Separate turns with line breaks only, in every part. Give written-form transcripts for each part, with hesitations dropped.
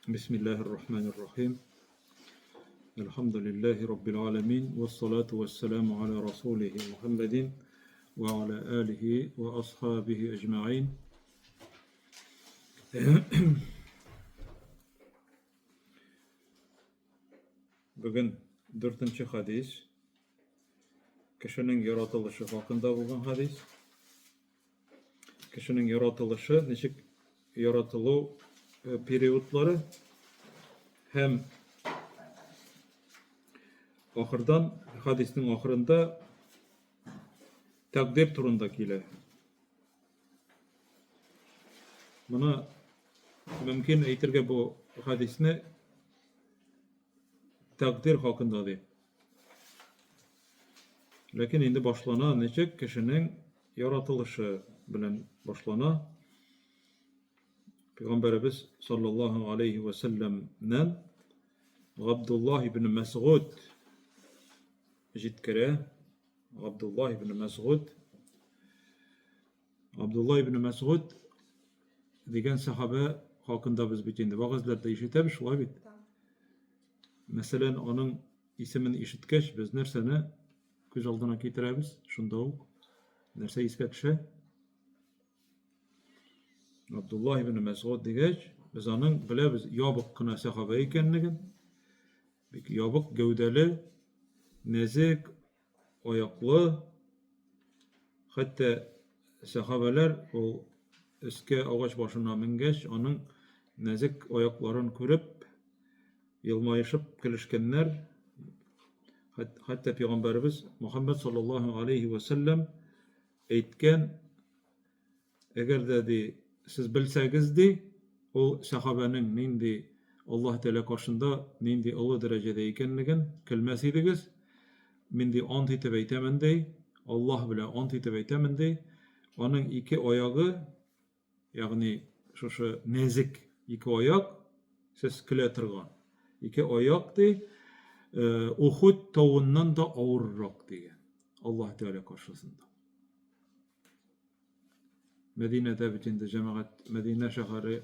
Бисмиллаһир рахманир рахим. Әлхәмдүлиллаһи раббил аламин вассалату вассаламу аля расулихи Мухаммадин ва аля алихи ва асхабихи әҗмәгыйн. Бүген дүртенче хадис. Кешенең яратылышы хакында булган хадис. Кешенең яратылышы, ничек яратылу э, периодлары һәм ахырдан хадисның ахырында тәкъдир турында килә. Моны мөмкин әйтергә бу хадисне тәкъдир хакында дип. Ләкин инде башлана ничек кешенең яратылышы белән башлана. Пәйгамбәребез саллаллаһу алейхи ва сәлләмнән Габдуллаһ ибн Мәсгуд җиткерә. Габдуллаһ ибн Мәсгуд Абдулла ибн Мәсгуд дигән сахабә хакында без бит инде вәгазьләрдә ишетәбез, шулай бит? Мәсәлән, аның исемен ишеткәч, без нәрсәне күз алдына китерәбез? Шунда ук нәрсә искә төшә? Абдулла ибн Мәсгуд дигәч, без аның беләбез ябык кына сахабә икәнлеген, бик ябык гәүдәле, нәзек, аяклы, хәтта сәхабәләр ул өскә агач башына менгәч, аның нәзек аякларын күреп, елмаешып көлешкәннәр. Хәтта пәйгамбәребез Мухаммад саллаллаһу алейхи ва сәлләм әйткән, Әгәр дә, ди, сез белсәгез, ди, ул сәхабәнең нинди Аллаһ Тәгалә каршында нинди олы дәрәҗәдә икәнлеген, көлмәс идегез. Мин, ди, ант итеп әйтәмен, ди, Аллаһ белән ант итеп әйтәмен, ди, аның ике аягы, ягъни шушы нәзек ике аяк, сез көлә торган ике аяк, ди, Ухуд тавыннан да авыррак, дигән Аллаһ Тәгалә каршысында. Мәдинәдә бит инде җәмәгать Мәдинә шәһәре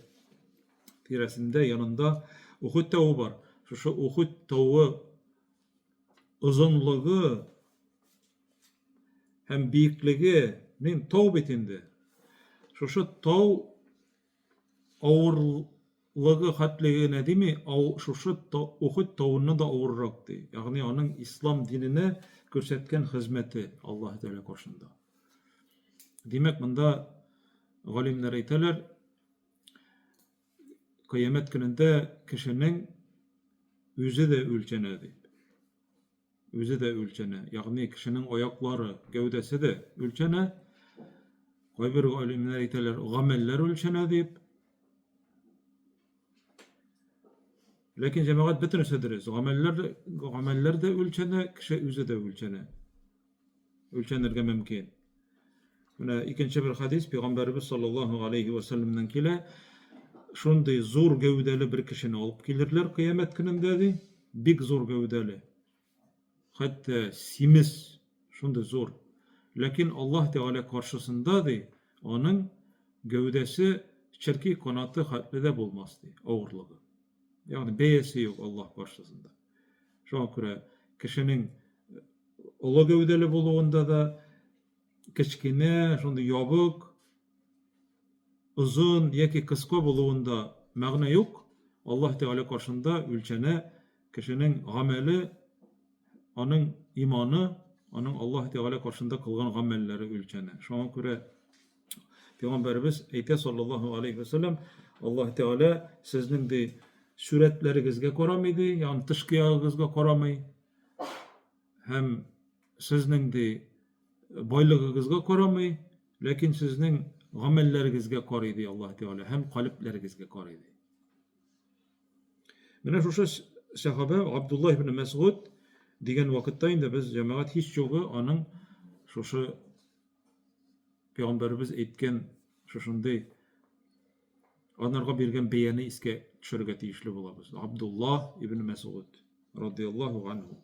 тирәсендә, янында Ухуд тавы бар. Шушы Ухуд тавы озынлыгы һәм биеклеге, мин тау бит инде. Шушы тау авырлыгы хәтлеге генә дими, ау шушы Ухуд тавыннан да авыррак ди. Ягъни аның ислам диненә күрсәткән хезмәте Аллаһ Тәгалә каршында. Димәк, монда галимнәр әйтәләр, кыямәт көнендә кешенең үзе дә үлчәнә дип. Үзе дә үлчәнә. Ягъни кешенең аяклары, гәүдәсе дә үлчәнә. Кайбер галимнәр әйтәләр, гамәлләр үлчәнә дип. Ләкин җәмәгать бөтенесе дөрес. Гамәлләр, гамәлләр дә үлчәнә, кеше үзе дә үлчәнә. Үлчәнергә мөмкин. Менә икенче бер хадис пәйгамбәребез саллаллаһу алейхи ва сәлләмнән килә. Шундый зур гәүдәле бер кешене алып килерләр кыямәт көнендә ди. Бик зур гәүдәле. Хәтта симез, шундый зур. Ләкин Аллаһ Тәгалә каршысында ди, аның гәүдәсе черки канаты хәтле дә булмас ди, авырлыгы. Ягъни бәясе юк Аллаһ каршысында. Шуңа күрә кешенең олы гәүдәле булуында да, кечкенә, шундый ябык, озын яки кыска булуында мәгънә юк. Аллаһ Тәгалә каршында үлчәнә кешенең гамәле, аның иманы, аның Аллаһ Тәгалә каршында кылган гамәлләре үлчәнә. Шуңа күрә Пәйгамбәребез әйтә саллаллаһу алейхи ва сәлләм, Аллаһ Тәгалә сезнең ди сүрәтләрегезгә карамый ди, ягъни тышкы ягыгызга карамый һәм сезнең ди байлыгыгызга карамый, ләкин сезнең гамәлләрегезгә карый ди Аллаһ Тәгалә һәм калебләрегезгә карый ди. Менә шушы сәхабә Абдулла ибн Мәсгуд дигән вакытта инде без җәмәгать һич югы аның шушы пәйгамбәребез әйткән шушындый анарга биргән бәяне искә төшерергә тиешле булабыз. Абдулла ибн Мәсгуд радияллаһу анһу.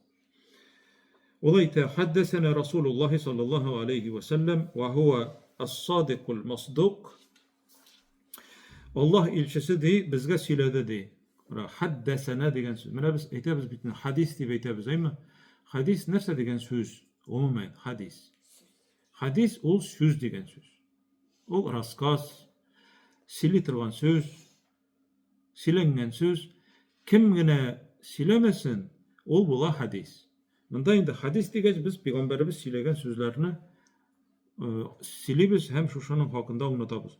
Ул әйтә, Хәддәсәнә Расулуллаһи саллаллаһу алейхи ва сәлләм ва һуа ас-садикул масдук. Аллаһ илчесе ди, безгә сөйләде ди. Менә хәддәсәнә дигән сүз. Менә без әйтәбез бит, хәдис дип әйтәбез, әйме? Хәдис нәрсә дигән сүз? Гомумән, хәдис. Хәдис ул сүз дигән сүз. Ул рассказ, сөйли торган сүз, сөйләнгән сүз. Кем генә сөйләмәсен, ул була хәдис. Монда инде хәдис дигәч, без пәйгамбәребез сөйләгән сүзләрне сөйлибез һәм шушының хакында аңлатабыз.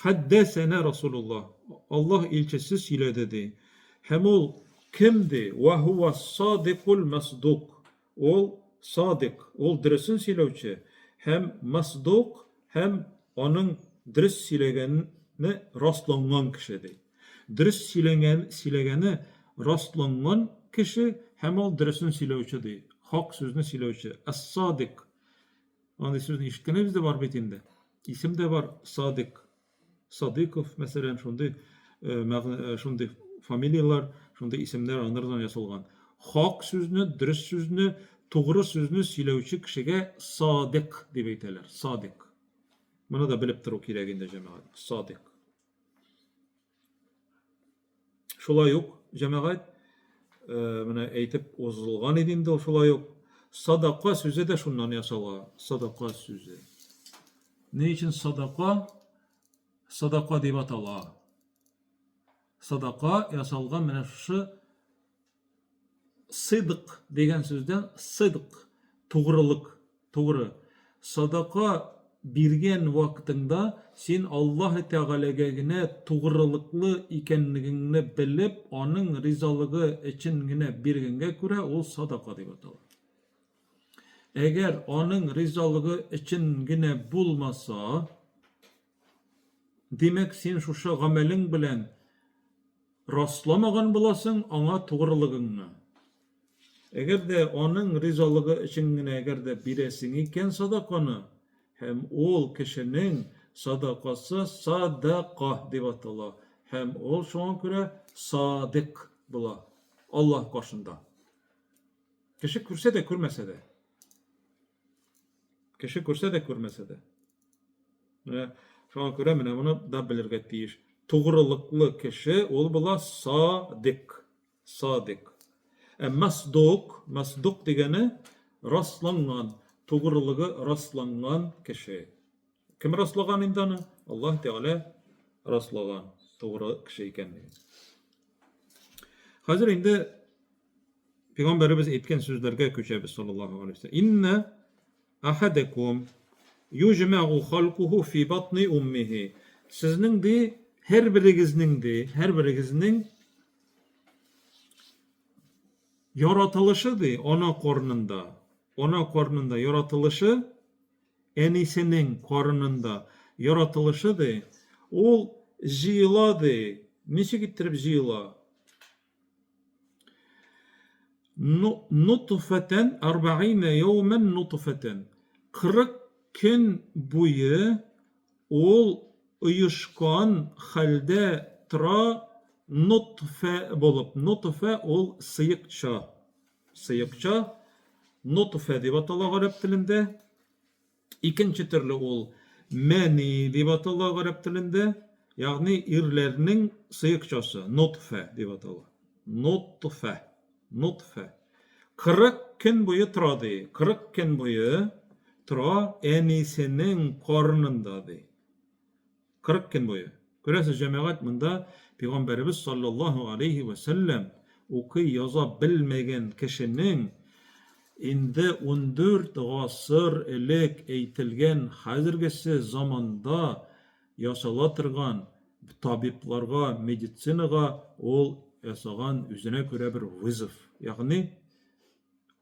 Хәддәсәнә Расулуллаһ, Аллаһ илчесе сөйләде ди. Һәм ул кем ди? Ва һуа садикул масдук. Ул садик, ул дөресен сөйләүче һәм масдук һәм аның дөрес сөйләгәне расланган кеше ди. Дөрес сөйләгән, сөйләгәне расланган кеше һәм ул дөресен сөйләүче ди. Хак сүзне сөйләүче. Ас-садик. Андый сүзне ишеткәнебез дә бар бит инде. Исем дә бар, Садик. Садыков, мәсәлән, шундый э, э, шундый фамилияләр, шундый исемнәр анардан ясалган. Хак сүзне, дөрес сүзне, тугры сүзне сөйләүче кешегә садик дип әйтәләр. Садик. Моны да белеп тору кирәк инде, җәмәгать. Садик. Шулай ук, җәмәгать, э, менә әйтеп узылган иде инде ул шулай ук. Садака сүзе дә шуннан ясала. Садака сүзе. Ни өчен садака? Садака дип атала. Садака ясалган менә шушы Сыйдык дигән сүздән сыйдык, тугрылык, тугры. Садака биргән вакытыңда син Аллаһы Тәгаләгә генә тугрылыклы икәнлегеңне белеп, аның ризалыгы өчен генә биргәнгә күрә ул садака дип атала. Әгәр аның ризалыгы өчен генә булмаса, димәк, син шушы гамәлең белән Расламаган буласың аңа тугрылыгыңны. Әгәр дә аның ризалыгы өчен генә әгәр дә бирәсең икән садаканы, һәм ул кешенең садакасы садака дип атала, һәм ул шуңа күрә садык була Аллаһ каршында. Кеше күрсә дә, күрмәсә дә. Кеше күрсә дә, күрмәсә дә. Менә шуңа күрә менә моны да белергә тиеш. Тугрылыклы кеше ул була садик. Садик. Ә масдук, масдук дигәне расланган, тугрылыгы расланган кеше. Кем раслаган инде аны? Аллаһ Тәгалә раслаган, тугры кеше икәнлеген. Хәзер инде Пәйгамбәребез әйткән сүзләргә күчәбез саллаллаһу алейһи вәсәлләм. Инна Ахадакум юҗмәгу халкуху фи батни уммихи. Сезнең ди, һәрберегезнең ди, һәрберегезнең яратылышы ди, ана карынында, ана карынында яратылышы, әнисенең карынында яратылышы ди, ул җыела ди. Ничек иттереп җыела? Нутфәтән арбаина яумен нутфәтән. 40 көн буе ул оешкан хәлдә тора нутфә булып. Нутфә ул сыекча. Сыекча нутфә дип атала гарәп телендә. Икенче төрле ул мәни дип атала гарәп телендә, ягъни ирләрнең сыекчасы, нутфә дип атала. Нутфә, нутфә. 40 көн буе тора ди. 40 көн буе тора әнисенең карынында ди. 40 көн буе. Күрәсез, җәмәгать, монда Пәйгамбәребез саллаллаһу алейһи вә сәлләм укый, яза белмәгән кешенең инде 14 гасыр элек әйтелгән хәзергесе заманда ясала торган табибларга, медицинага ул ясаган үзенә күрә бер вызов. Ягъни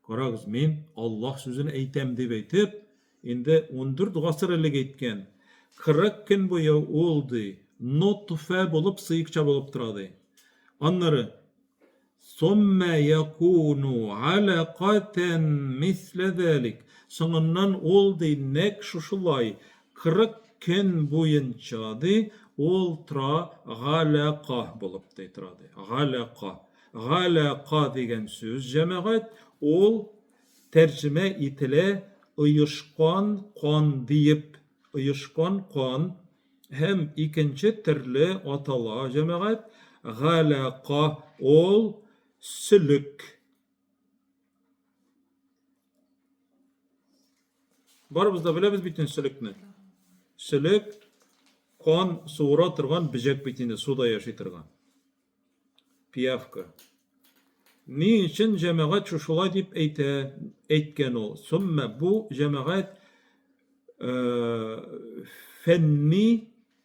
Карагыз, мин Аллаһ сүзен әйтәм дип әйтеп, инде 14 гасыр элек әйткән. 40 көн буе ул, ди, нотфә булып, сыекча булып тора, ди. Аннары, Суммә якуну алакатән мислә зәлик. Соңыннан ул, ди, нәкъ шушылай 40 көн буенча, ди, ул тора галака булып, ди, тора, ди. Галака. Галака дигән сүз, җәмәгать, ул тәрҗемә ителә оешкан кан диеп, оешкан кан һәм икенче төрле атала, җәмәгать, Галәка ул сөлек. Барыбыз да беләбез бит инде сөлекне. Сөлек кан суыра торган бөҗәк бит инде, суда яши торган. Пиявка. Ни өчен җәмәгать шушылай дип әйтә, әйткән ул? Сумма бу җәмәгать фәнни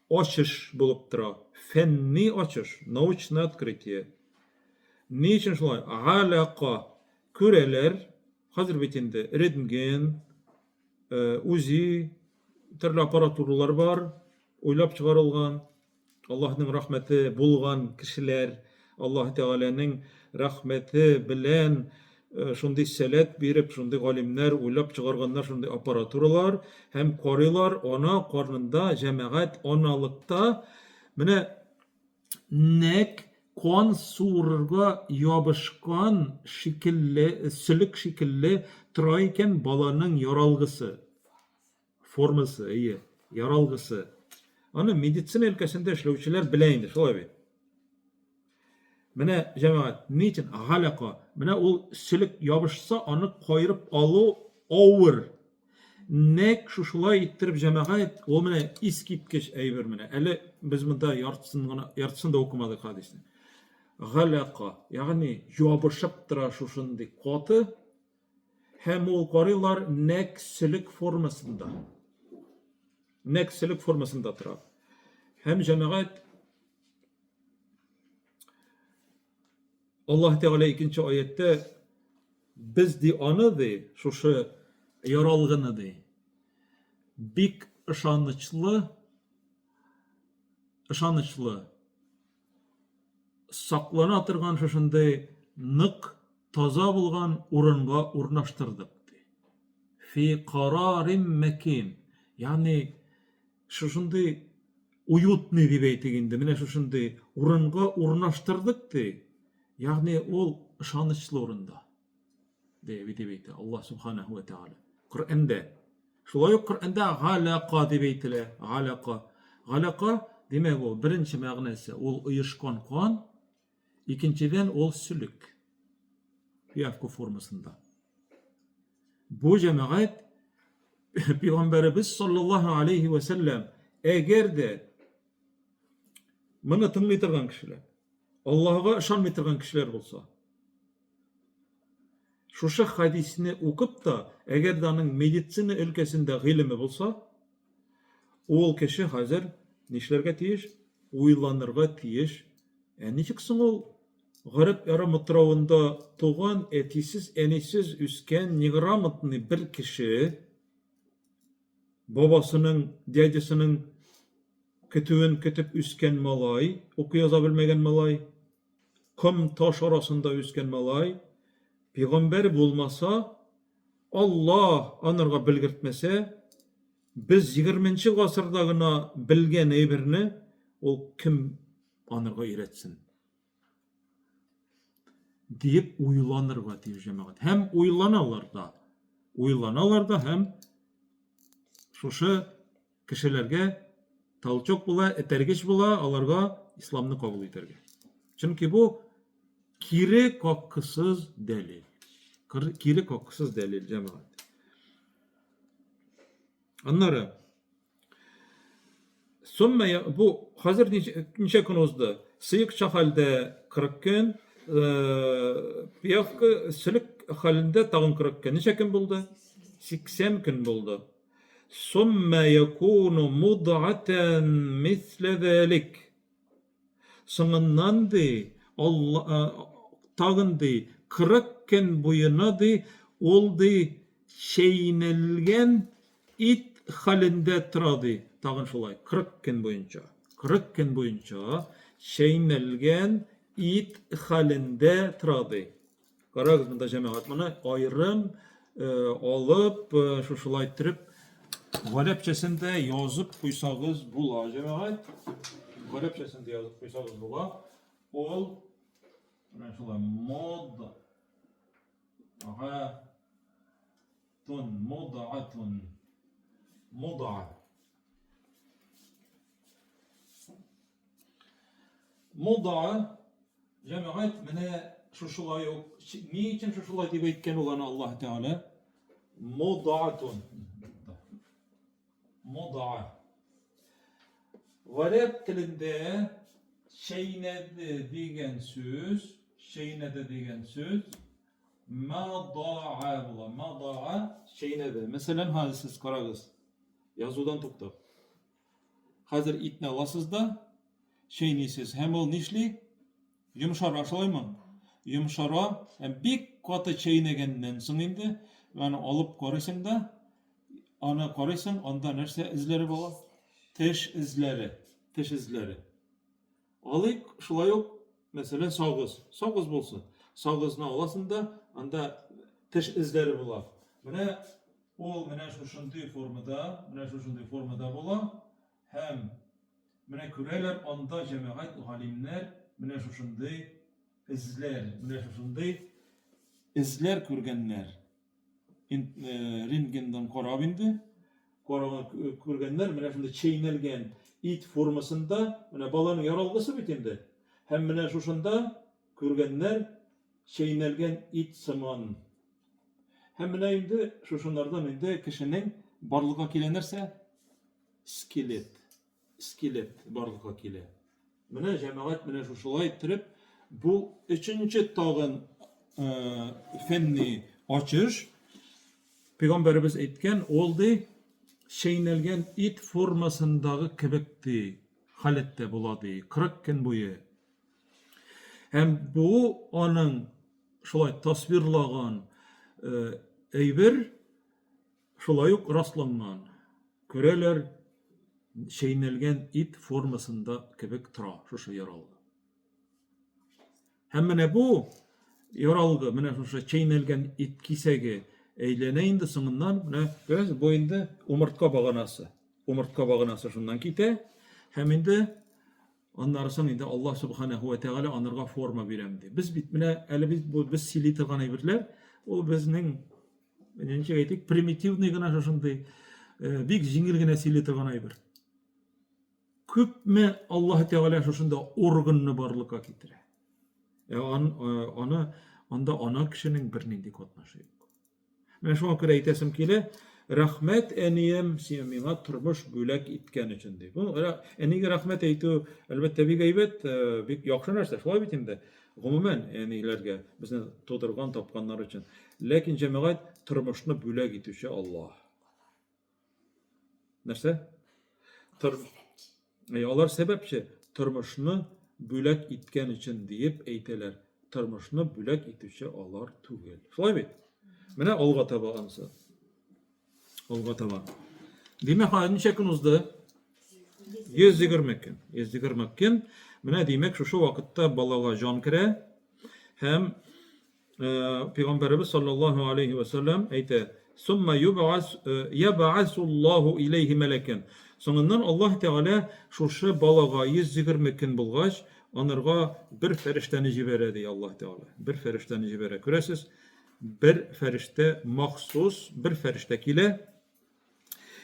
ачыш булып тора. Фәнни ачыш, научное открытие. Ни өчен шулай? Галәка. Күрәләр, хәзер бит инде рентген, УЗИ, төрле аппаратуралар бар, уйлап чыгарылган. Аллаһның рәхмәте булган кешеләр, Аллаһ Тәгаләнең рәхмәте белән шундый сәләт биреп, шундый галимнәр уйлап чыгарганнар шундый аппаратуралар һәм карыйлар ана карнында җәмәгать аналыкта менә нәк кан суырырга ябышкан шикелле, сөлек шикелле тора икән баланың яралгысы. Формасы, әйе, яралгысы. Аны медицина өлкәсендә эшләүчеләр белә инде, шулай бит. Менә, җәмәгать, ни өчен галака? Менә ул сөлек ябышса, аны каерып алу авыр. Нәкъ шушылай иттереп, җәмәгать, ул менә искиткеч әйбер менә. Әле без монда яртысын гына, яртысын да укымадык хәдисне. Галака, ягъни ябышып тора шушындый каты, Һәм ул карыйлар нәкъ сөлек формасында. Нәкъ сөлек формасында тора. Һәм җәмәгать Аллаһ Тәгалә икенче аятьтә без ди аны ди, шушы яралгыны ди, бик ышанычлы ышанычлы саклана торган шушындый нык таза булган урынга урнаштырдык, ди. Фи карарим мәкин. Ягъни шушындый уютный дип әйтик инде, менә шушындый урынга урнаштырдык, ди. Ягъни ул ышанычлы урында. Ди, дип әйтә Аллаһ субханаһу ва тааля. Коръәндә. Шулай ук Коръәндә галака дип әйтелә. Галака. Галака, димәк, ул беренче мәгънәсе, ул оешкан кан, Икенчедән, ул сөлек. Пиявка формасында. Бу җәмәгать Пәйгамбәребез саллаллаһу алейхи ва сәлләм әгәр дә моны тыңлый торган кешеләр, Аллаһыга ышанмый торган кешеләр булса, шушы хадисне укып та, әгәр дә аның медицина өлкәсендә гыйлеме булса, Ул кеше хәзер нишләргә тиеш? Уйланырга тиеш. Ә ничек соң ул Гарәп ярымутравында туган, әтисез, әнисез үскән неграмотный бер кеше, бабасының, дядясының көтүен көтеп үскән малай, укый яза белмәгән малай, ком таш арасында үскән малай, пигамбәр булмаса, Аллаһ анарга белгертмәсә, без егерменче гасырда гына белгән әйберне ул кем анарга өйрәтсен? Диеп уйланырга тиеш җәмәгать. Һәм уйланалар да. Уйланалар да һәм шушы кешеләргә толчок була, этәргеч була аларга исламны кабул итәргә. Чөнки бу кире каккысыз дәлил. Кире каккысыз дәлил, җәмәгать. Аннары Сумма бу хәзер ничә көн узды? Сыекча хәлдә 40 көн, пиявка сөлек хәлендә тагын 40 көн. Ничә көн булды? 80 көн булды. Сумма якуну мудгатан мисле залик. Соңыннан ди, Алла тагын ди, 40 көн буена ди, ул ди чәйнәлгән ит хәлендә тора ди. Тагын шулай 40 көн буенча. 40 көн буенча чәйнәлгән ит хәлендә тора ди. Карагыз монда җәмәгать, моны аерым алып, шушылай иттереп гарәпчәсен дә язып куйсагыз була, җәмәгать. Гарәпчәсен дә язып куйсагыз була. Ул менә шулай мод га тун модатун мода. Мудаа, җәмәгать, менә шушылай ук, ни өчен шушылай дип әйткән ул аны Аллаһ Тәгалә? Мудаатун. Мудаа. Гарәп телендә чәйнәде дигән сүз, чәйнәде дигән сүз мадаа була. Мадаа чәйнәде. Мәсәлән, хәзер сез карагыз. Язудан туктап. Хәзер итне аласыз да чәйнисез. Һәм ул нишли? Йомшара, шулаймы? Йомшара һәм бик каты чәйнәгәннән соң инде аны алып карыйсың да, аны карыйсың, анда нәрсә эзләре була? Теш эзләре, теш эзләре. Алыйк, шулай ук, мәсәлән, сагыз. Сагыз булсын. Сагызны аласың да, анда теш эзләре була. Менә ул менә шушындый формада, менә шушындый формада була һәм менә күрәләр анда җәмәгать галимнәр менә шушындый эзләр, менә шушындый эзләр күргәннәр. Э, рентгендан карап инде, караган күргәннәр менә шундый чәйнәлгән ит формасында, менә баланың яралгысы бит инде. Һәм менә шушында күргәннәр чәйнәлгән ит сыман. Һәм менә инде шушынардан инде кешенең барлыкка килә нәрсә? Скелет. Скелет барлыкка килә. Менә җәмәгать менә шушылай иттереп бу өченче тагын фәнни ачыш пәйгамбәребез әйткән, ул ди чәйнәлгән ит формасындагы кебек ди халәттә була ди 40 көн буе. Һәм бу аның шулай тасвирлаган әйбер шулай ук расланган. Күрәләр, чәйнәлгән ит формасында кебек тора шушы яралгы. Һәм менә бу яралгы, менә шушы чәйнәлгән ит кисәге әйләнә инде соңыннан, менә күрәсез, бу инде умыртка баганасы. Умыртка баганасы шуннан китә һәм инде Аннары соң инде Аллаһ Субханаһу ва Тәгалә анарга форма бирәм ди. Без бит менә әле бит бу без сөйли торган әйберләр, ул безнең ничек әйтик, примитивный гына шушындый э, бик җиңел генә сөйли торган әйбер. Күпме Аллаһ Тәгалә шушында органны барлыкка китерә. Ә ан, э, аны анда ана кешенең бернинди катнашы юк. Менә шуңа күрә әйтәсем килә, рәхмәт әнием, син миңа тормыш бүләк иткән өчен дип. Бу әнигә рәхмәт әйтү, әлбәттә, бик әйбәт, э, бик яхшы нәрсә, шулай бит инде. Гомумән, әниләргә безне тудырган, тапканнар өчен. Ләкин җәмәгать тормышны бүләк итүче Аллаһ. Нәрсә? Тор... Әй, алар сәбәпче, тормышны бүләк иткән өчен диеп әйтәләр. Тормышны бүләк итүче алар түгел. Шулай бит? Менә алга таба анысы. Алга таба. Димәк, ничә көн узды? 120 көн. 120 көн. Менә димәк, шушы вакытта балага җан керә һәм Пәйгамбәребез саллаллаһу алейһи вә сәлләм әйтә, Сумма юб'ас яб'асуллаһу иләйһи мәләкән. Соңыннан Аллаһ Тәгалә шушы балага 120 көн булгач, анарга бер фәрештәне җибәрә ди Аллаһ Тәгалә. Бер фәрештәне җибәрә. Күрәсез, бер фәрештә махсус, бер фәрештә килә.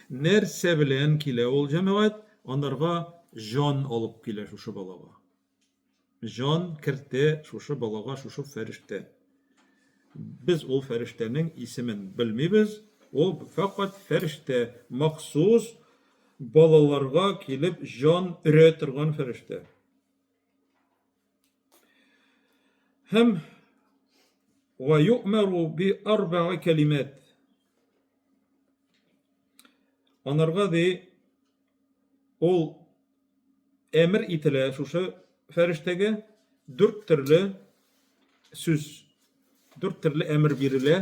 Нәрсә белән килә ул җәмәгать? Анарга җан алып килә шушы балага. Җан кертә шушы балага шушы фәрештә. Без ул фәрештәнең исемен белмибез, ул фәкать фәрештә, махсус балаларга килеп җан өрә торган фәрештә. Һәм вә юъмәру би арбаи кәлимәт. Анарга ди ул әмер ителә шушы фәрештәгә дүрт төрле сүз, дүрт төрле әмер бирелә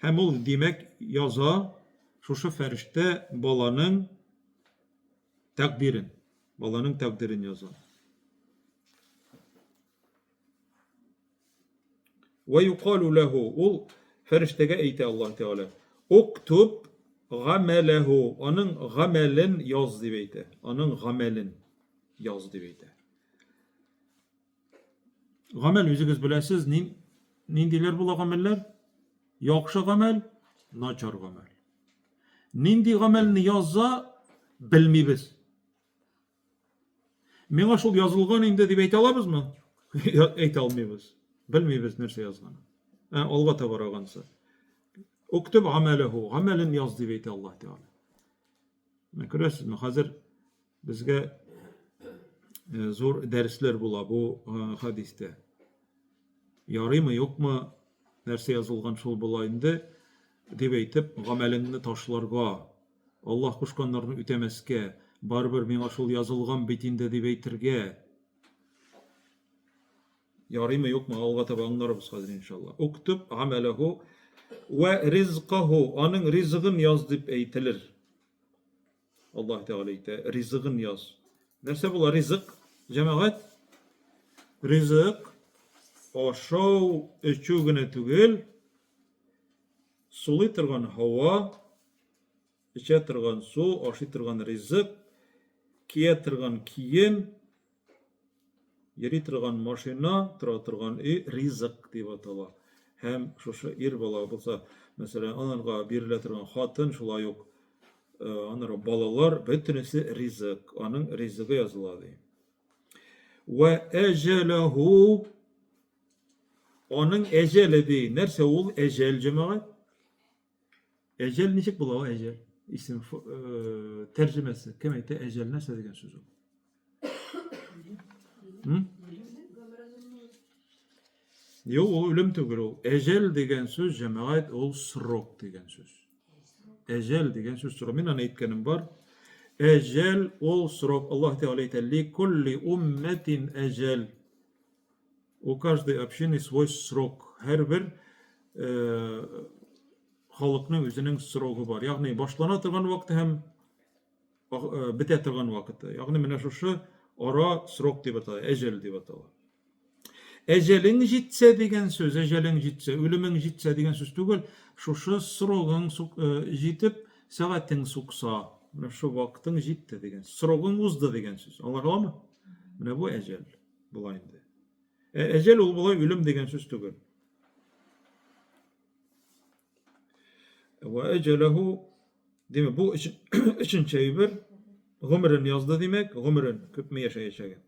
һәм ул, димәк, яза шушы фәрештә баланың тәкъдирен, баланың тәкъдирен яза. Вә юкалу ләһу, ул фәрештәгә әйтә Аллаһ Тәгалә, Уктуб гамәләһу, аның гамәлен яз дип әйтә. Аның гамәлен яз дип әйтә. Гамәл үзегез беләсез, ниндиләр була гамәлләр? Яхшы гамәл, начар гамәл. Нинди гамәлне язса, белмибез. Миңа шул язылган инде дип әйтә алабызмы? Әйтә алмыйбыз. Белмибез нәрсә язганын. Ә, алга таба ансы. Уктуб гамәләһу, гамәлен яз дип әйтә Аллаһ Тәгалә. Менә күрәсезме, хәзер безгә э, зур дәресләр була бу э, хәдистә. Ярыймы, юкмы, нәрсә язылган шул була инде, дип әйтеп, гамәлеңне ташларга, Аллаһ кушканнарны үтәмәскә, барыбер миңа шул язылган бит инде дип әйтергә. Ярыймы, юкмы, алга таба аңларбыз хәзер иншалла. Уктуб гамәләһу вә ризкаһу, аның ризыгын яз дип әйтелер. Аллаһ Тәгалә әйтә, ризыгын яз. Нәрсә була ризык? Җәмәгать, ризык ашау, эчү генә түгел, сулый торган һава, эчә торган су, ашый торган ризык, кия торган кием, Йөри торган машина, тора торган өй ризык дип атала. Һәм шушы ир бала булса, мәсәлән, анарга бирелә торган хатын, шулай ук э, аннары балалар, бөтенесе ризык, аның ризыгы языла ди. Вә әҗәләһу аның әҗәле ди. Нәрсә ул әҗәл, җәмәгать? Әҗәл ничек була ул әҗәл? Исем э, тәрҗемәсе. Кем әйтә әҗәл нәрсә дигән сүз ул? Юк, ул үлем түгел ул. Әҗәл дигән сүз, җәмәгать, ул срок дигән сүз. Әҗәл дигән сүз срок. Мин аны әйткәнем бар. Әҗәл ул срок. Аллаһ Тәгалә әйтә, ли кулли уммәтин әҗәл. У каждой общины свой срок. Һәрбер э, халыкның үзенең срогы бар. Ягъни башлана торган вакыты һәм э, бетә торган вакыты. Ягъни менә шушы ара срок дип атала, әҗәл дип атала. Әҗәлең җитсә дигән сүз, әҗәлең җитсә, үлемең җитсә дигән сүз түгел, шушы срогың э, җитеп, сәгатең сукса, менә шул вакытың җитте дигән, срогың узды дигән сүз. Аңлашыламы? Менә бу әҗәл. Була инде. Ә әҗәл ул болай үлем дигән сүз түгел. Ва әҗәләһу димәк, бу өченче әйбер гомерен язды димәк, гомерен күпме яшәячәген.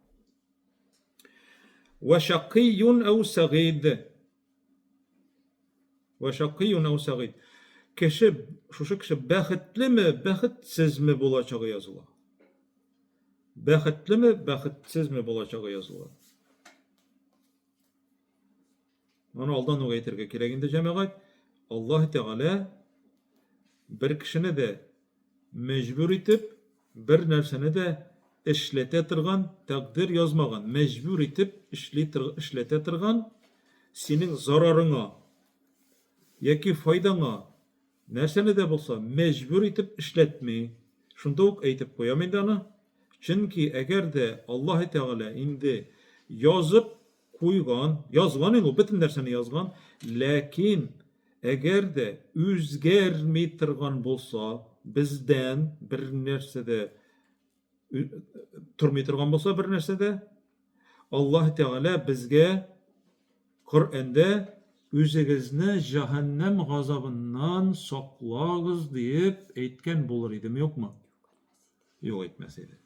Ва шакыйюн әү сәгыйд. Ва шакыйюн әү сәгыйд. Кеше, шушы кеше бәхетлеме, бәхетсезме булачагы языла. Бәхетлеме, бәхетсезме булачагы языла. Моны алдан ук әйтергә кирәк инде, җәмәгать. Аллаһ Тәгалә бер кешене дә мәҗбүр итеп, бер нәрсәне дә эшләтә торган тәкъдир язмаган. Мәҗбүр итеп эшли эшләтә торган синең зарарыңа яки файдаңа Нәрсәне дә булса мәҗбүр итеп эшләтми. Шунда ук әйтеп куям инде аны. Чөнки әгәр дә Аллаһы Тәгалә инде язып куйган, язган инде ул, бөтен нәрсәне язган, ләкин әгәр дә үзгәрми торган булса, бездән бер нәрсә дә тормый торган булса бер нәрсә дә, Аллаһ Тәгалә безгә Коръәндә үзегезне җәһәннәм газабыннан саклагыз диеп әйткән булыр идеме, юкмы? Юк, әйтмәс иде.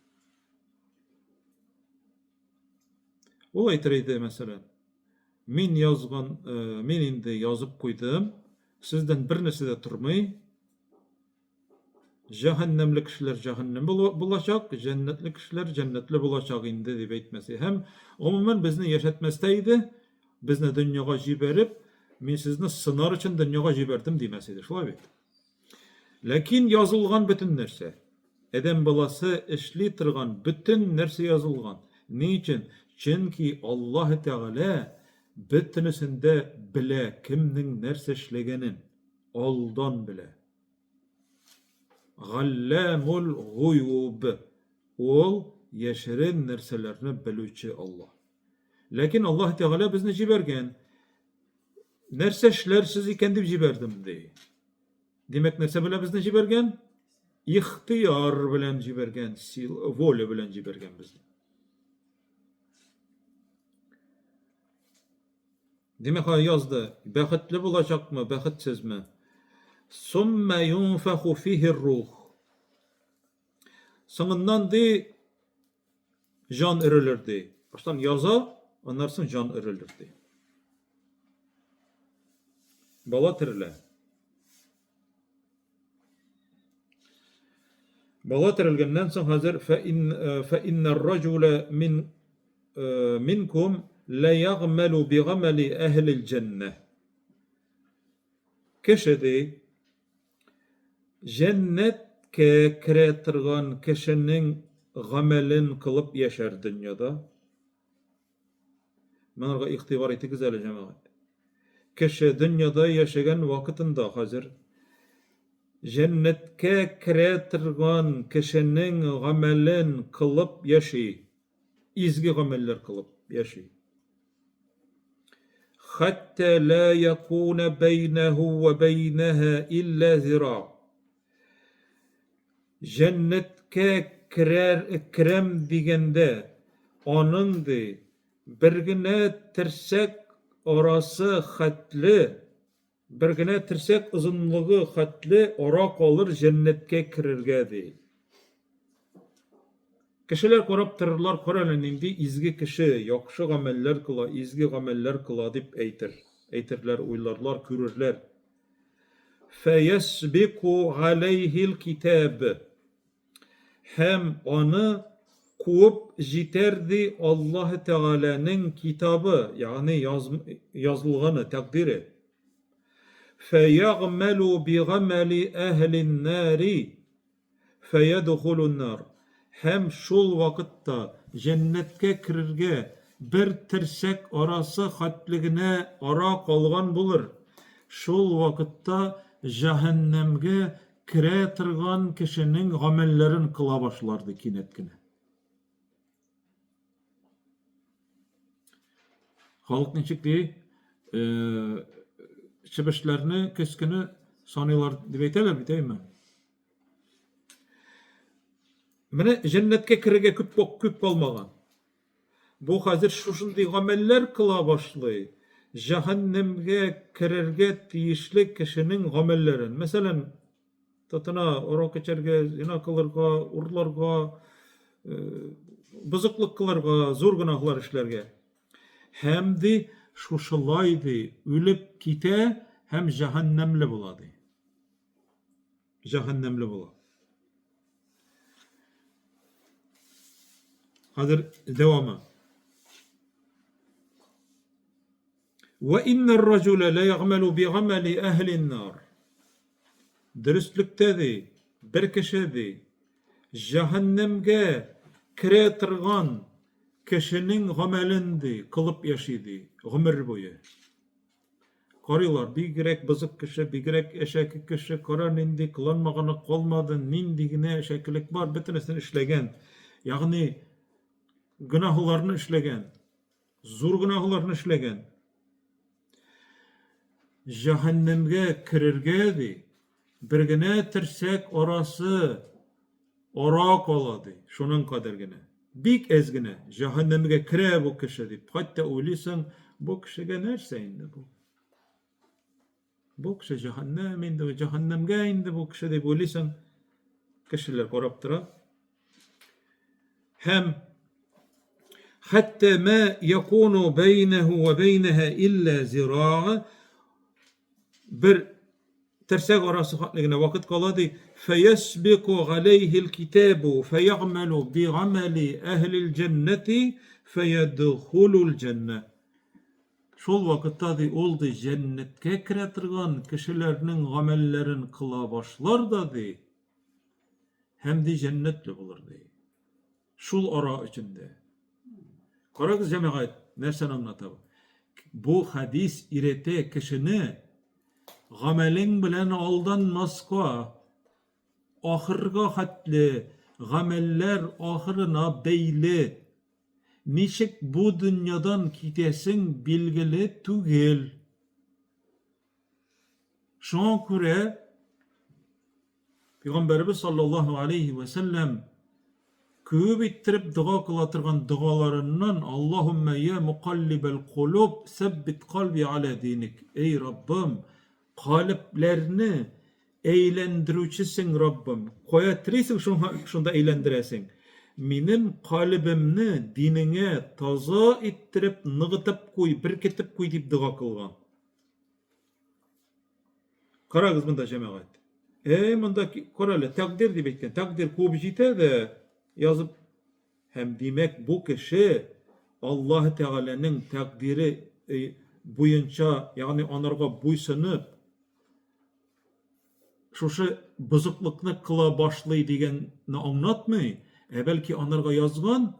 Ул әйтер иде, мәсәлән, мин язган, э, мин инде язып куйдым, сездән бер нәрсә дә тормый, Җәһәннәмле кешеләр җәһәннәм булачак, җәннәтле кешеләр җәннәтле булачак инде, дип әйтмәс иде. Һәм, гомумән, безне яшәтмәс тә иде, безне дөньяга җибәреп, мин сезне сынар өчен дөньяга җибәрдем димәс иде, шулай бит? Ләкин язылган бөтен нәрсә. Адәм баласы эшли торган бөтен нәрсә язылган. Ни өчен? Чөнки Аллаһ Тәгалә бөтенесен дә белә, кемнең нәрсә эшләгәнен алдан белә. Галләмул гуюб. Ул яшерен нәрсәләрне белүче Аллаһ. Ләкин Аллаһ Тәгалә безне җибәргән. Нәрсә эшләрсез икән дип җибәрдем, ди. Димәк, нәрсә белән безне җибәргән? Ихтыяр белән җибәргән, сил, воля белән җибәргән безне. Димәк, ай язды. Бәхетле булачакмы, бәхетсезме? Сумма юнфаху фихи рух. Соңыннан ди Җан өрелер ди. Баштан яза, аннан соң җан өрелер ди. Бала терелә. Бала терелгәннән соң хәзер фә иннәр раҗула мин минкум ла ягъмәлу бигамәли әһлил җәннә. Кеше ди, җәннәткә керә торган кешенең гамәлен кылып яшәр дөньяда. Моңарга игътибар итегез әле, җәмәгать. Кеше дөньяда яшәгән вакытында хәзер җәннәткә керә торган кешенең гамәлен кылып яши, изге гамәлләр кылып яши. Хәтта ла якуна бәйнәһу ва бәйнәһа илля зира. Җәннәткә керәр, керәм дигәндә, аның, ди, бер генә терсәк арасы хәтле, бер генә терсәк озынлыгы хәтле ара калыр җәннәткә керергә, ди. Кешеләр карап торырлар, кара әле нинди изге кеше, яхшы гамәлләр кыла, изге гамәлләр кыла, дип әйтер, әйтерләр, уйларлар, күрерләр. Фәясбику галәйһил китаб. Һәм аны куып җитәр ди Аллаһы Тәгаләнең китабы, ягъни язылганы, тәкъдире. Фәягъмәлү бигамәли әһлин нари. Фәядхулун-нар. Һәм шул вакытта җәннәткә керергә бер терсәк арасы хәтле генә ара калган булыр. Шул вакытта җәһәннәмгә керә торган кешенең гамәлләрен кыла башлар, ди кинәт кенә. Халык ничек ди? Чебешләрне көз көне саныйлар дип әйтәләр бит, әйме? Менә җәннәткә керергә күп күп калмаган. Бу хәзер шушындый гамәлләр кыла башлый. Җәһәннәмгә керергә тиешле кешенең гамәлләрен. Мәсәлән, тотына аракы эчәргә, зина кылырга, урларга, э, бозыклык кылырга, зур гөнаһлар эшләргә. Һәм ди, шушылай ди, үлеп китә һәм җәһәннәмле була ди. Җәһәннәмле була. Хәзер дәвамы. Ва иннар раҗула ла ягъмәлу бигамәли әһлин нар. Дөреслектә ди, бер кеше ди, җәһәннәмгә керә торган кешенең гамәлен ди, кылып яши ди, гомер буе. Карыйлар, бигрәк бозык кеше, бигрәк әшәке кеше, кара нинди, кыланмаганы калмады, нинди генә әшәкелек бар, бөтенесен эшләгән. Ягъни гөнаһларны эшләгән. Зур гөнаһларны эшләгән. Җәһәннәмгә керергә ди, бер генә терсәк арасы ара кала ди, шуның кадәр генә. Бик әз генә җәһәннәмгә керә бу кеше дип. Хәтта уйлыйсың, бу кешегә нәрсә инде бу? Бу кеше җәһәннәм инде, җәһәннәмгә инде бу кеше дип уйлыйсың. Кешеләр карап тора. Һәм хәтта ма якуну бәйнәһу ва бәйнәһа илля зираа бер терсәк арасы хәтле генә вакыт кала ди. Фәясбику галәйһил китабу фәягъмәлу бигамәли әһлил җәннәти фәядхулул җәннә. Шул вакытта ди ул ди җәннәткә керә торган кешеләрнең гамәлләрен кыла башлар да ди һәм ди җәннәтле булыр ди. Шул ара эчендә. Карагыз, җәмәгать, нәрсәне аңлата бу? Бу хәдис өйрәтә кешене гамәлең белән алданмаска, ахырга хәтле гамәлләр ахырына бәйле. Ничек бу дөньядан китәсең билгеле түгел. Шуңа күрә Пәйгамбәребез саллаллаһу алейһи вә сәлләм күп иттереп дога кыла торган догаларыннан Аллаһуммә я мукаллибәл кулуб сәббит кальби аля диник. Эй Раббым, калебләрне әйләндерүчесең Раббым. Кая телисең, шунда әйләндерәсең. минем калебемне динеңә таза иттереп ныгытып куй, беркетеп куй дип дога кылган. Карагыз монда, җәмәгать. Әй, монда кара әле, тәкъдир дип әйткән. Тәкъдир куып җитә дә язып һәм димәк бу кеше Аллаһ Тәгаләнең тәкъдире буенча, ягъни анарга буйсынып, шушы бозыклыкны кыла башлый дигәнне аңлатмый, ә бәлки анарга язган,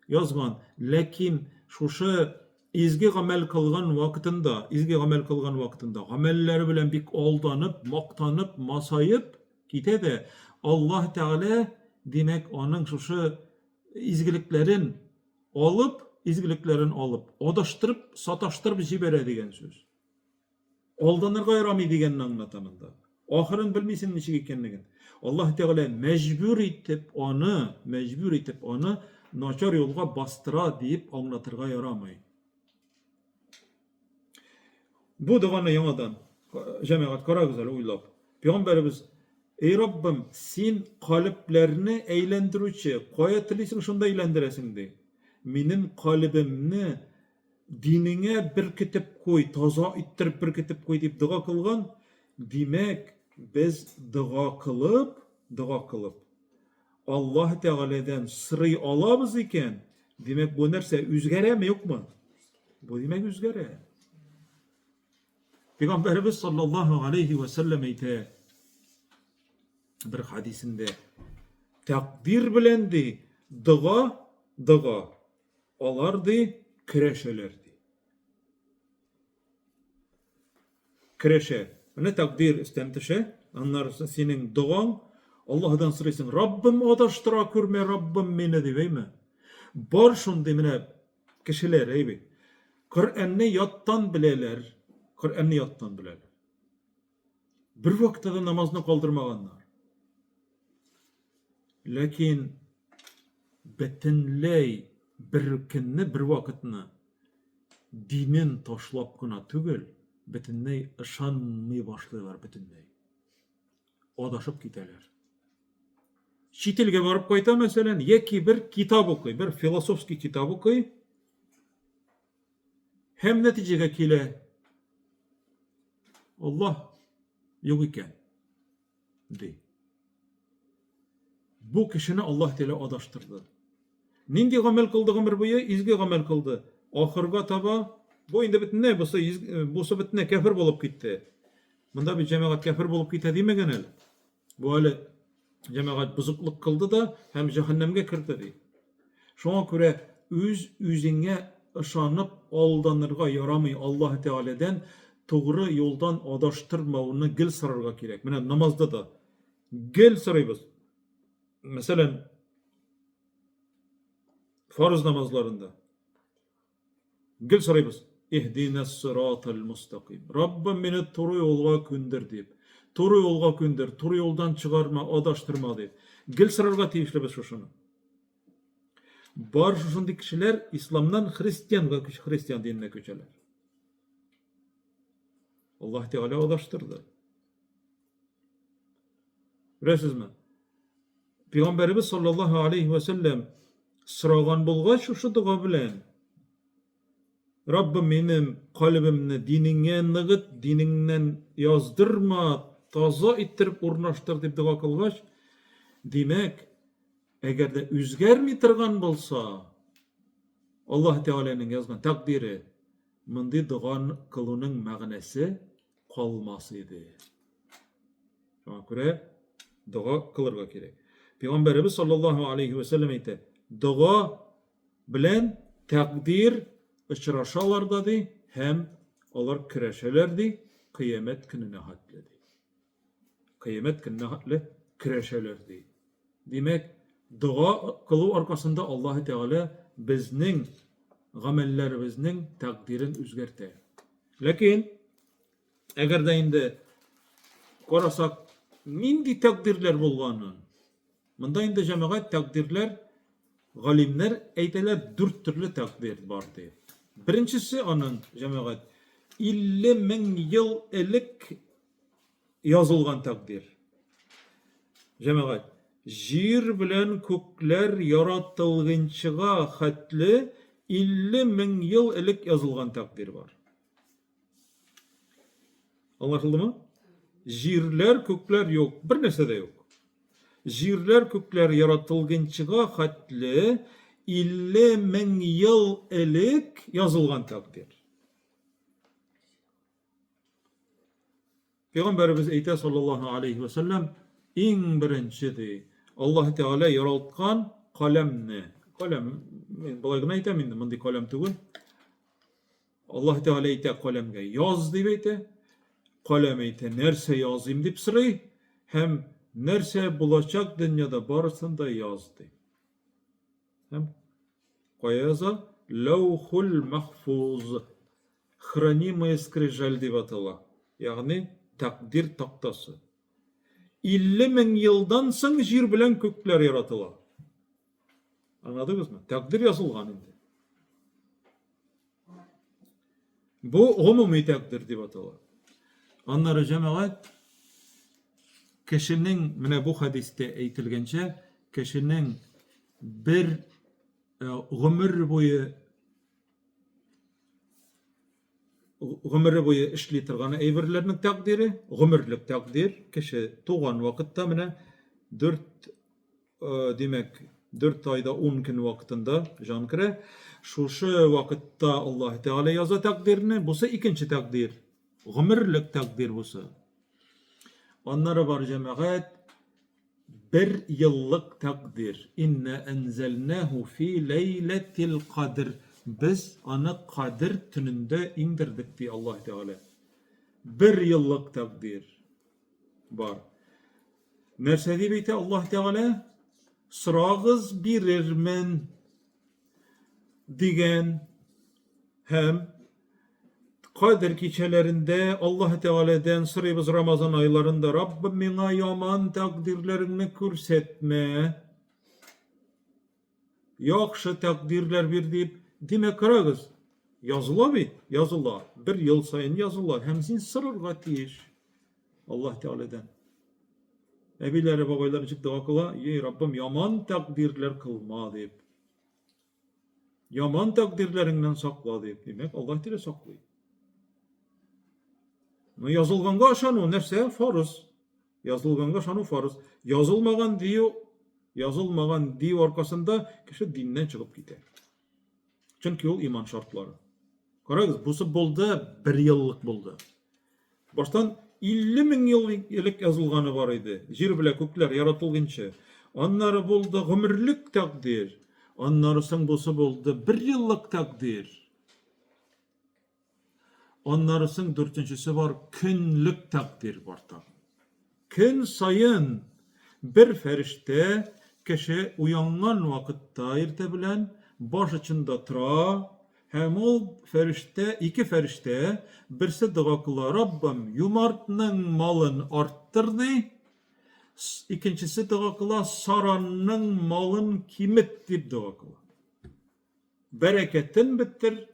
язган, ләкин шушы изге гамәл кылган вакытында, изге гамәл кылган вакытында, гамәлләре белән бик алданып, мактанып, масаеп китә дә, Аллаһ Тәгалә, димәк, аның шушы изгелекләрен алып, изгелекләрен алып, адаштырып, саташтырып җибәрә дигән сүз. Алданырга ярамый дигәнне аңлата монда. Ахырын белмисең ничек икәнлеген. Аллаһ Тәгалә мәҗбүр итеп аны, мәҗбүр итеп аны начар юлга бастыра диеп аңлатырга ярамый. Бу доганы яңадан җәмәгать карагыз әле уйлап. Пәйгамбәребез Эй Раббым, син калебләрне әйләндерүче, кая телисең шунда әйләндерәсең ди. Минем калебемне Динеңә беркетеп куй, таза иттереп беркетеп куй дип дога кылган, димәк, без дога кылып, дога кылып, Аллаһ Тәгаләдән сорый алабыз икән, димәк, бу нәрсә үзгәрәме, юкмы? Бу димәк үзгәрә. Пәйгамбәребез саллаллаһу алейхи ва сәлләм әйтә бер хадисендә, тәкъдир белән ди, дога, дога Алар, ди, көрәшәләр, ди. Көрәшә. Менә тәкъдир өстән төшә, аннары синең догаң, Аллаһыдан сорыйсың, Раббым, адаштыра күрмә, Раббым, мине, дип, әйме? Бар шундый менә кешеләр, әй бит. Коръәнне яттан беләләр, Коръәнне яттан беләләр. Бер вакытта да намазны калдырмаганнар. Ләкин бөтенләй бер көнне, бер вакытны динен ташлап кына түгел, бөтенләй ышанмый башлыйлар, бөтенләй. Адашып китәләр. Чит илгә барып кайта, мәсәлән, яки бер китап укый, бер философский китап укый һәм нәтиҗәгә килә. Аллаһ юк икән. Ди. Бу кешене Аллаһ Тәгалә адаштырды. Нинди гамәл кылды гомер буе? Изге гамәл кылды. Ахырга таба бу инде бөтенләй бусы бусы бөтенләй кәфер булып китте. Монда бит җәмәгать кәфер булып китә димәгән әле. Бу әле җәмәгать бозыклык кылды да һәм җәһәннәмгә керде ди. Шуңа күрә үз-үзеңә ышанып алданырга ярамый, Аллаһы Тәгаләдән тугры юлдан адаштырмауны гел сорарга кирәк. Менә намазда да гел сорыйбыз. Мәсәлән, фарыз намазларында гел сорыйбыз. Иһдинәс сиратал мустаким. Раббым, мине туры юлга күндер дип. Туры юлга күндер, туры юлдан чыгарма, адаштырма дип. Гел сорарга тиешлебез шушыны. Бар шушындый кешеләр исламнан христианга күч, христиан диненә күчәләр. Аллаһ Тәгалә адаштырды. Беләсезме? Пәйгамбәребез саллаллаһу алейхи ва сәлләм сораган булгач шушы дога белән Раббым, минем калебемне динеңә ныгыт, динеңнән яздырма, таза иттереп урнаштыр дип дога кылгач, димәк, әгәр дә үзгәрми торган булса, Аллаһ Тәгаләнең язган тәкъдире, мондый дога кылуның мәгънәсе калмас иде. Шуңа күрә дога кылырга кирәк. Пәйгамбәребез саллаллаһу алейхи ва сәлләм әйтә, дога белән тәкъдир очрашалар да ди һәм алар көрәшәләр ди кыямәт көненә хәтле ди. Кыямәт көненә хәтле көрәшәләр ди. Димәк, дога кылу аркасында Аллаһ Тәгалә безнең гамәлләребезнең тәкъдирен үзгәртә. Ләкин әгәр дә инде карасак, нинди тәкъдирләр булганын, монда инде җәмәгать тәкъдирләр галимнәр әйтәләр, дүрт төрле тәкъдир бар дип. Беренчесе аның җәмәгать 50 мең ел элек язылган тәкъдир. Җәмәгать, Җир белән күкләр яратылгынчыга хәтле 50 мең ел элек язылган тәкъдир бар. Аңлашылдымы? Җирләр, күкләр юк, бер нәрсә дә юк. Җирләр, күкләр яратылгынчыга хәтле 50 мең ел элек язылган тәкъдир. Пәйгамбәребез әйтә саллаллаһу алейхи ва сәлләм, иң беренче ди, Аллаһ Тәгалә яралткан каләмне. Каләм, мин болай гына әйтәм инде, мондый каләм түгел. Аллаһ Тәгалә әйтә каләмгә, яз дип әйтә. Каләм әйтә, нәрсә языйм дип сорый һәм нәрсә булачак дөньяда барысын да яз ди. Һәм кая яза? Ләүхул махфуз. Хранимая скрижаль дип атала, ягъни тәкъдир тактасы. 50 мең елдан соң җир белән күкләр яратыла. Аңладыгызмы? Тәкъдир язылган инде. Бу гомуми тәкъдир дип атала. Аннары җәмәгать кешенең менә бу хәдистә әйтелгәнчә, кешенең бер э, гомер буе гомере буе эшли торган әйберләрнең тәкъдире, гомерлек тәкъдир, кеше туган вакытта менә 4 э, димәк, 4 айда 10 көн вакытында җан керә. Шушы вакытта Аллаһ Тәгалә яза тәкъдирне, бусы икенче тәкъдир. Гомерлек тәкъдир бусы. Аннары бар җәмәгать Бер еллык тәкъдир. Инна әнзәлнәһу фи ләйләтил кадр. Без аны Кадер төнендә иңдердек, ди Аллаһ Тәгалә. Бер еллык тәкъдир бар. Нәрсә дип әйтә Аллаһ Тәгалә? Сорагыз, бирермен дигән һәм Кадер кичәләрендә Аллаһ Тәгаләдән сорыйбыз Рамазан айларында, Раббым, миңа яман тәкъдирләреңне күрсәтмә. Яхшы тәкъдирләр бир дип. Димәк, карагыз, языла бит, языла. Бер ел саен языла һәм син сорарга тиеш Аллаһ Тәгаләдән. Әбиләре, бабайлары ничек дога кыла? Ей, Раббым, яман тәкъдирләр кылма дип. Яман тәкъдирләреңнән сакла дип. Димәк, Аллаһ Тәгалә саклый. Но язылганга ышану нәрсә? Фарыз. Язылганга ышану фарыз. Язылмаган дию, язылмаган дию аркасында кеше диннән чыгып китә. Чөнки ул иман шартлары. Карагыз, бусы булды, бер еллык булды. Баштан 50 мең ел элек язылганы бар иде, җир белә күкләр яратылгынчы. Аннары булды гомерлек тәкъдир. Аннары соң бусы булды бер еллык тәкъдир. Аннары соң дүртенчесе бар, көнлек тәкъдир бар тагын. Көн саен бер фәрештә кеше уянган вакытта иртә белән баш очында тора һәм ул фәрештә, ике фәрештә, берсе дога кыла, Раббым, юмартның малын арттыр, ди, икенчесе дога кыла, саранның малын кимет, дип дога кыла. Бәрәкәтен бетер,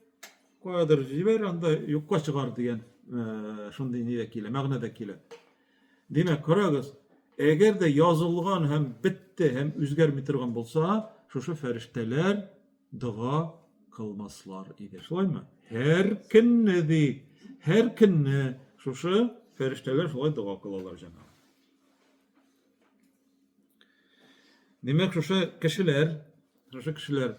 каядыр җибәр, анда юкка чыгар дигән э, шундый ни дә килә, мәгънә дә килә. Димәк, карагыз, әгәр дә язылган һәм бетте һәм үзгәрми торган булса, шушы фәрештәләр дога кылмаслар иде. Шулаймы? Һәр көнне ди, һәр көнне шушы фәрештәләр шулай дога кылалар, җәмәгать. Димәк, шушы кешеләр, шушы кешеләр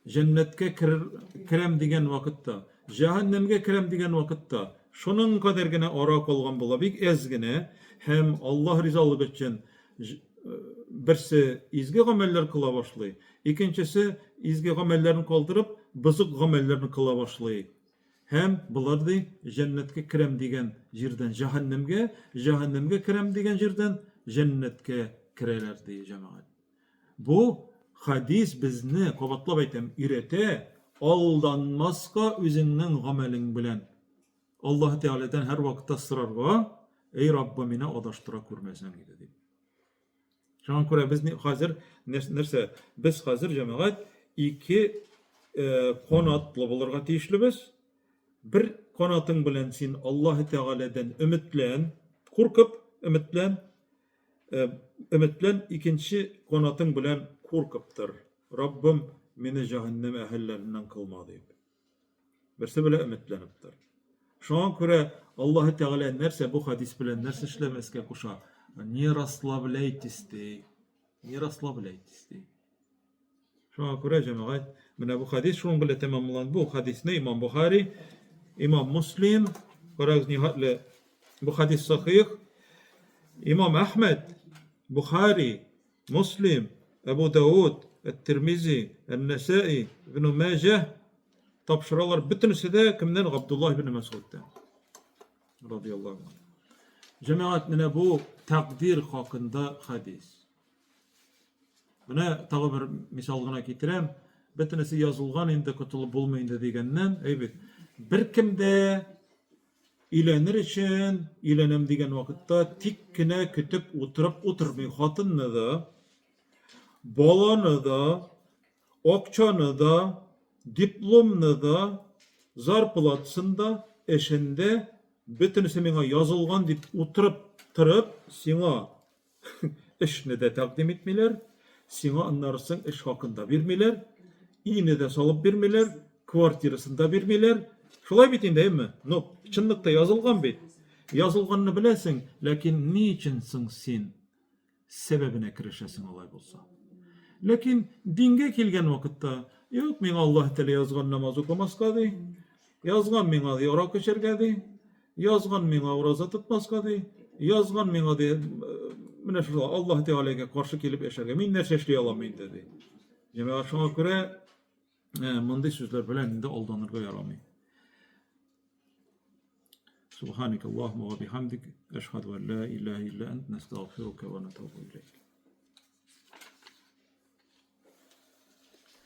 җәннәткә керер, керәм дигән вакытта, җәһәннәмгә керәм дигән вакытта, шуның кадәр генә ара калган була, бик әз генә, һәм Аллаһ ризалыгы өчен э, берсе изге гамәлләр кыла башлый, икенчесе изге гамәлләрен калдырып, бозык гамәлләрне кыла башлый. Һәм болар, ди, җәннәткә керәм дигән җирдән җәһәннәмгә, җәһәннәмгә керәм дигән җирдән җәннәткә керәләр, ди җәмәгать. Бу хәдис безне, кабатлап әйтәм, өйрәтә, алданмаска үзеңнең гамәлең белән. Аллаһ Тәгаләдән һәрвакытта сорарга, Эй Раббым, мине адаштыра күрмәсәң иде, дип. Шуңа күрә без хәзер нәрсә? Без хәзер җәмәгать ике э, канатлы булырга тиешлебез. Бер канатың белән син Аллаһ Тәгаләдән өметлән, куркып өметлән. Э, өметлән, икенче канатың белән куркып тор. Раббым, мине җәһәннәм әһелләреннән кылма дип. Берсе белән өметләнеп тор. Шуңа күрә Аллаһы Тәгалә нәрсә бу хадис белән нәрсә эшләмәскә куша? Не расслабляйтесь ди. Не расслабляйтесь ди. Шуңа күрә, җәмәгать, менә бу хадис шуның белән тәмамланды. Бу хадисне Имам Бухари, Имам Муслим, карагыз ниһатле, бу хадис сахих. Имам Әхмәд, Бухари, Муслим, Әбу Дауд, Әт-Тирмизи, Ән-Нәсаи, Ибн Маҗah тапшыралар. Бөтенесе дә кемнән? Габдуллаһ ибн Мәсгудтан. Радияллаһу анһу. Җәмәгать, менә бу тәкъдир хакында хадис. Менә тагы бер мисал гына китерәм. Бөтенесе язылган инде, котылып булмый инде дигәннән, әй бит. Беркем дә өйләнер өчен, өйләнәм дигән вакытта тик кенә көтеп утырып утырмый. Хатынны да, баланы да, акчаны да, дипломны да, зарплатасын да, эшен дә, бөтенесе миңа язылган дип утырып торып, сиңа Эшне дә тәкъдим итмиләр, сиңа аннары соң эш хакын да бирмиләр, өйне дә салып бирмиләр, квартирасын да бирмиләр. Шулай бит инде, әйме? Ну, чынлыкта язылган бит. Язылганны беләсең, ләкин ни өчен соң син сәбәбенә керешәсең алай булса? Ләкин дингә килгән вакытта, юк, миңа Аллаһ Тәгалә язган намаз укымаска ди, Язган миңа ди аракы эчәргә ди, язган миңа ураза тотмаска ди, язган миңа ди, менә шулай Аллаһ Тәгаләгә каршы килеп яшәргә. Мин нәрсә эшли алам инде ди. Җәмәгать шуңа күрә мондый сүзләр белән инде алданырга ярамый. Субханак Аллаһумма ва бихамдик, ашһаду ан ла илаһа илля ант, настагъфирука ва натубу илейк.